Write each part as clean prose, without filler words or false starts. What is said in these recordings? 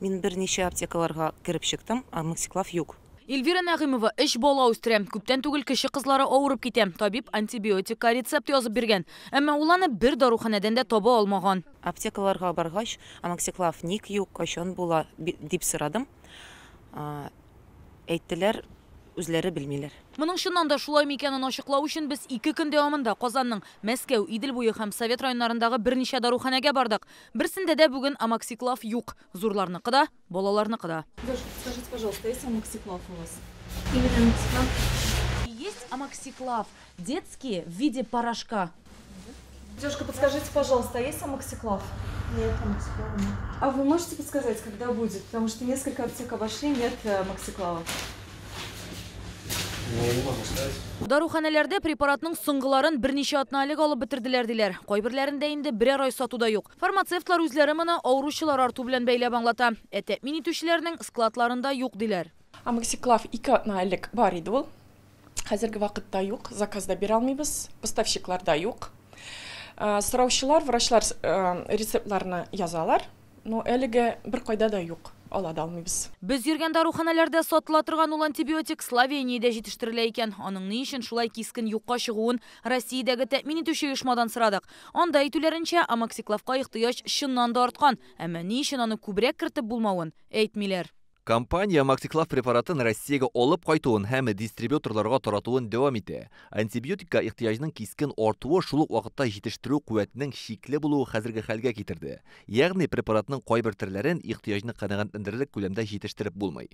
Мин берничә аптекаларга кереп чыктым, амоксиклав юк. Эльвира Нәгыймова өч бала үстерә. Күптән түгел кече кызлары авырып китә. Табиб антибиотикка рецепт язып биргән. Әмма ул аны бер даруханәдән дә таба алмаган. Аптекаларга баргач, амоксиклав ник юк, кайчан була дип сорадым. Әйттеләр, үзләре белмиләр. Моның чыннан да шулай микәнен ачыклау өчен без 2 көн дәвамында Казанның Мәскәү, Идел буе һәм Совет районнарындагы берничә даруханәгә бардык. Берсендә дә бүген амоксиклав юк. Зурларныкы да, балаларныкы да. Девушка, скажите, пожалуйста, есть амоксиклав у вас? Именно амоксиклав. Есть амоксиклав детские в виде порошка. Девушка, подскажите, пожалуйста, а есть амоксиклав? Нет, амоксиклава нет. А вы можете подсказать, когда будет? Потому что несколько аптек обошли, нет амоксиклава. Даруханәләрдә препаратның соңгыларын берничә атна элек алып бетерделәр диләр. Кайберләрендә инде берәр ай сатуда юк. Фармацевтлар үзләре моны авыручылар арту белән бәйләп аңлата. Ә тәэмин итүчеләрнең складларында юк диләр. Амоксиклав 2 атна элек бар иде ул. Хәзерге вакытта юк, заказда бирә алмыйбыз, поставщикларда юк. Сораучылар, врачлар рецептларны язалар, но әлегә бер кайда да юк. Ала да алмыйбыз. Без йөргән даруханәләрдә сатыла торган ул антибиотик Словениядә җитештерелә икән. Аның ни өчен шулай кискен юкка чыгуын Россиядәге тәэмин итүче оешмадан сорадык. Анда әйтүләренчә, амоксиклавка ихтыяҗ чыннан да арткан, әмма ни өчен аны күбрәк кертеп булмавын әйтмиләр. Компания амоксиклав препаратын Россиягә алып кайтуын һәм дистрибьюторларга таратуын дәвам итә. Антибиотикка ихтыяҗның кискен артуы шул ук вакытта җитештерү куәтенең чикле булуы хәзерге хәлгә китерде. Ягъни препаратның кайбер төрләрен ихтыяҗны канәгатьләндерерлек күләмдә җитештереп булмый.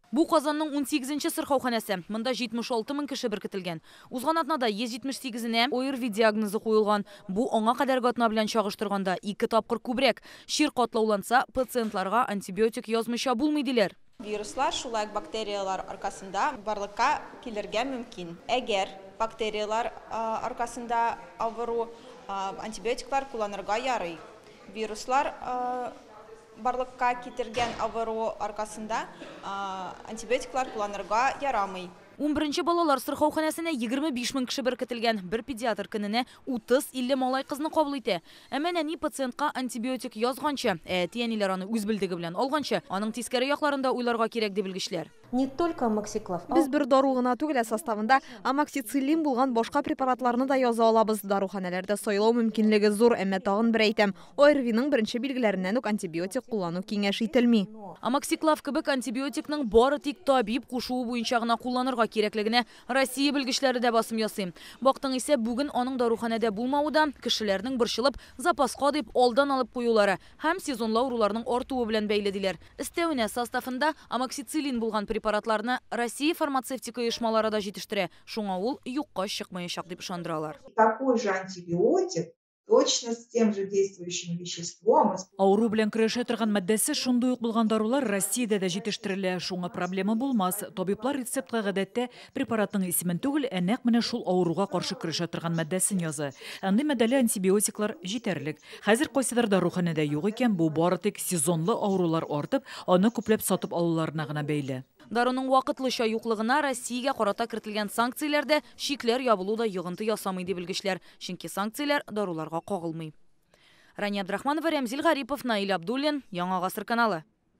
Бу Казанның 18-нче сырхауханәсе. Монда 76 мең кеше беркетелгән. Узган атнада 178-енә ОРВИ диагнозы куелган. Бу аңа кадәрге атна белән чагыштырганда 2 тапкыр күбрәк. Чир катлауланса, пациентларга антибиотик язмыйча булмый диләр. Вируслар шулай ук бактериялар аркасында барлыкка килергә мөмкин. Әгәр бактериялар аркасында авыру, антибиотиклар кулланырга ярый. Вируслар барлыкка китергән авыру аркасында антибиотиклар кулланырга ярамый. 11-нче балалар сырхауханәсенә 25 мең кеше беркетелгән. Бер педиатр көненә 30-50 малай кызны кабул итә. Әмма нәни пациентка антибиотик язганчы, ә әти-әниләр аны үз белдеге белән алганчы, аның тискәре якларын да уйларга кирәк ди белгечләр. Не только амоксиклав, а Без бер дару гына түгел, ә составында амоксициллин булган башка препаратларны да яза алабыз. Даруханәләрдә сайлау мөмкинлеге зур, әмма тагын бер әйтәм, ОРВИның беренче билгеләреннән үк антибиотик куллану киңәш ителми. Амоксиклав кебек антибиотикның бары тик табиб кушуы буенча гына кулланырга кирәклегенә Россия белгечләре дә басым ясый. Бактың исә бүген аның даруханәдә булмавы да кешеләрнең борчылып запаска дип алдан алып куюлары һәм сезонлы авыруларның артуы белән бәйле диләр. Өстәвенә составында амоксициллин булган препаратларны Россия фармацевтика оешмалары да җитештерә. Шуңа ул юкка чыкмаячак дип ышандыралар. Такой же антибиотик точно с тем же действующим веществом. Авыру белән көрәшә торган матдәсе шундый ук булган дарулар Россиядә дә җитештерелә. Шуңа проблема булмас. Табиблар рецептка гадәттә препаратның исемен түгел, ә нәкъ менә шул авыруга каршы көрәшә торган матдәсен яза. Андый матдәле антибиотиклар җитәрлек. Хәзер кайсыдыр даруханәдә юк икән, бу бары тик сезонлы авырулар артып, аны күпләп сатып алуларына гына бәйле. Даруның вакытлыча юклыгына Россиягә карата кертелгән санкцияләр дә, чикләр ябылу да йогынты ясамый ди белгечләр. Чөнки санкцияләр даруларга кагылмый. Рания Абдрахманова, Рәмзил Гарипов, Наил Абдуллин, Яңа Гасыр каналы.